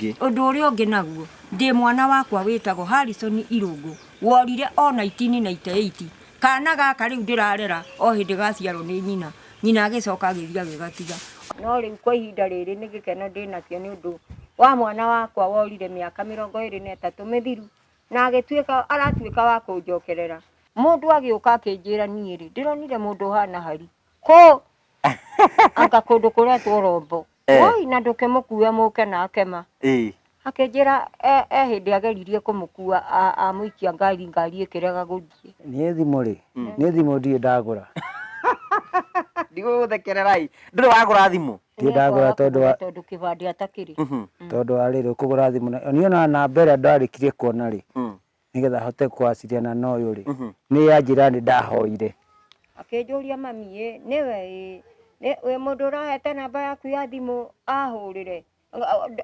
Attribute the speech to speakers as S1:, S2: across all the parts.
S1: Ũndũ ũrĩa ũngĩ naguo, ndĩ mwana wakwa wĩtagwo Harrison Irũngũ, worire o 1998. Kana gaka rĩu ndĩrarera o hĩndĩ gaciarwo nĩ nyina, nyina agĩcoka agĩthiĩ agĩgatiga. No rĩu kwa ihinda rĩrĩ nĩ gĩkeno ndĩnakĩo nĩ ũndũ wa mwana wakwa worire mĩaka 23 mĩthiru, na agĩtuĩka aratuĩka wa kũnjokerera. Mũndũ agĩũka akĩnjĩra niĩ rĩ, ndĩronire mũndũ ũhana Hari. Kũ? Anga kũndũ kũretwo Rombo. Woi na ndũkĩmũkue mũke nake ma. Akĩnjĩra e hĩndĩ ageririe kũmũkua amũikia ngari, ngari ĩkĩrega gũthiĩ.
S2: Niĩ thimũ rĩ, niĩ thimũ ndirĩ ndagũra.
S3: Ndigũgũthekerera ĩ, ndũrĩ wagũra thimũ?
S2: Ndirĩ ndagũra tondũ wa
S1: Tondũ kĩbandĩ atakĩrĩ.
S2: Tondũ wa rĩrĩ, ũkũgũra thimũ na niĩ ona namba ĩrĩa ndarĩkirie kuona rĩ, nĩgetha hote kwaciriana na ũyũ rĩ, nĩ yanjĩra nĩ ndahoire.
S1: Akĩnjũria mami ĩ nĩwe ĩ nĩ wĩ mũndũ ũrahete namba yaku ya thimũ ahũrĩre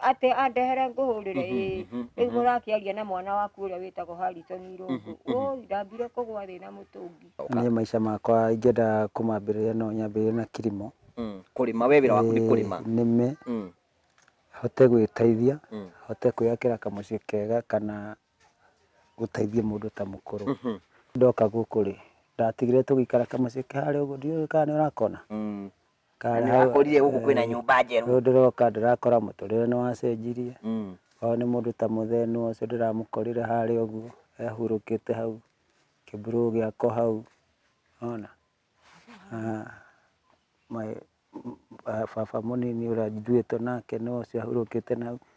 S1: atĩ andehere ngũhũrĩre ĩ rĩu mũrakĩaria na mwana waku ũrĩa wĩtagwo Harrison Irũngũ. Ũi ndambire kũgwa thĩ na mũtũngi.
S2: Niĩ maica makwa ingĩenda kũmambĩrĩria no nyambĩrĩrie na kilimo.
S3: Kũrĩma, we wĩra waku nĩ kũrĩma?
S2: Nĩme, hote gwĩteithia, hote kwĩyakĩra kamũciĩ kega kana gũteithia mũndũ ta mũkũrũ. Ndoka gũkũ rĩ, ndatigire tũgĩikara kamũciĩ ke harĩa ũguo, ndiũĩ kana nĩ ũrakona.
S3: Karĩ hau. Nĩũrakorire gũkũ kwĩna nyũmba njerũ.
S2: Rĩu ndĩroka ndĩrakora mũtũrĩre nĩ wacenjirie. Oyũ nĩ mũndũ ta mũthee ũcio ndĩramũkorire harĩa ũguo, ehurũkĩte hau, kĩmburũ gĩakwa hau, nĩwona. Baba mũnini ũrĩa nduĩtwo nake nĩwe ũcio ahurũkĩte na hau.